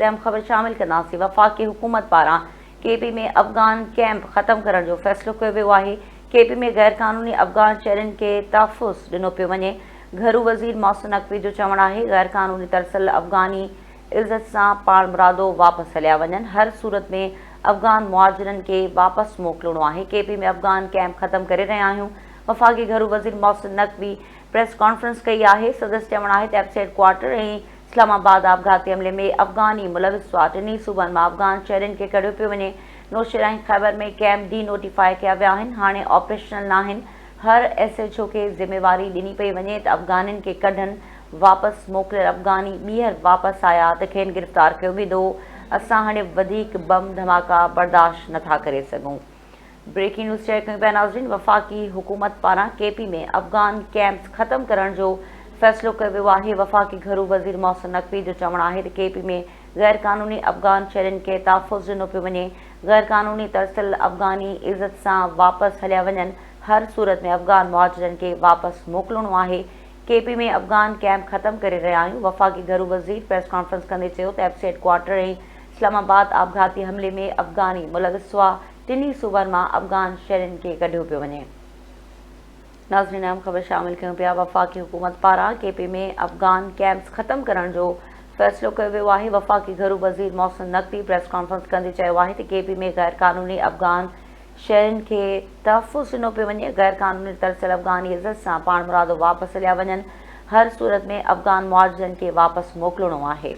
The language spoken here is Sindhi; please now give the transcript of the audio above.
اهم خبر شامل ڪنداسين، وفاقي حڪومت پاران ڪي پي ۾ افغان ڪئمپ ختم ڪرڻ جو فيصلو ڪيو ويو آهي، ڪي پي ۾ غيرقانوني افغان شهرين کي تحفظ ڏنو پيو وڃي، گهرو وزير محسن نقوي جو چوڻ آهي غيرقانوني ترسيل افغاني عزت سان پاڻمرادو واپس هليا وڃن، هر صورت ۾ افغان مهاجرن کي واپس موڪلڻو آهي، ڪي پي ۾ افغان ڪئمپ ختم ڪري رهيا آهيون، وفاقي گهرو وزير محسن نقوي پريس ڪانفرنس ڪئي آهي، سندس چوڻ آهي ته F C head quarter ۽ اسلام آباد آپگهاتي حملي ۾ افغاني ملوث هئا، ٽنهي صوبن مان افغان شهرين کي ڪڍيو پيو وڃي، Nowshera ۽ Khyber ۾ camp denotify ڪيا ويا آهن، هاڻي آپريشنل ناهن، هر ايس ايڇ او کي ذميواري ڏني پئي وڃي ته افغانين کي ڪڍن، واپس موڪليل افغاني ٻيهر واپس آيا ته کين گرفتار ڪيو ويندو، اسان هاڻي وڌيڪ بم ڌماڪا برداشت نٿا ڪري سگهون. بريڪنگ نيوز شيئر ڪيون پيا ناظرين وفاقي حڪومت پاران ڪي پي ۾ افغان ڪيمپس ختم ڪرڻ جو فيصلو ڪيو ويو آهي وفاقي گهرو وزير محسن نقوي جو چوڻ آهي ته ڪي پي ۾ غير قانوني افغان شهرين کي تحفظ ڏنو پيو وڃي غير قانوني ترسيل افغاني عزت سان واپس هليا وڃن هر صورت ۾ افغان مهاجرن کي واپس موڪلڻو آهي ڪي پي ۾ افغان ڪيمپ ختم ڪري رهيا آهيون وفاقي گهرو وزير پريس ڪانفرنس ڪندي چيو ته ايف سي هيڊ ڪوارٽر ۽ اسلام آباد آپگهاتي حملي ۾ افغاني ملوث هئا، ٽنهي صوبن مان افغان شهرين کي ڪڍيو پيو وڃي. ناظرين اهم خبر شامل ڪيون پيا وفاقي حڪومت پاران ڪي پي ۾ افغان ڪيمپس ختم ڪرڻ جو فيصلو ڪيو ويو آهي وفاقي گهرو وزير محسن نقوي پريس ڪانفرنس ڪندي چيو آهي ته ڪي پي ۾ غير قانوني افغان شهرين کي تحفظ ڏنو پيو وڃي غير قانوني ترسيل افغاني عزت سان پاڻمرادو واپس هليا وڃن هر صورت ۾ افغان مهاجرن کي واپس موڪلڻو آهي.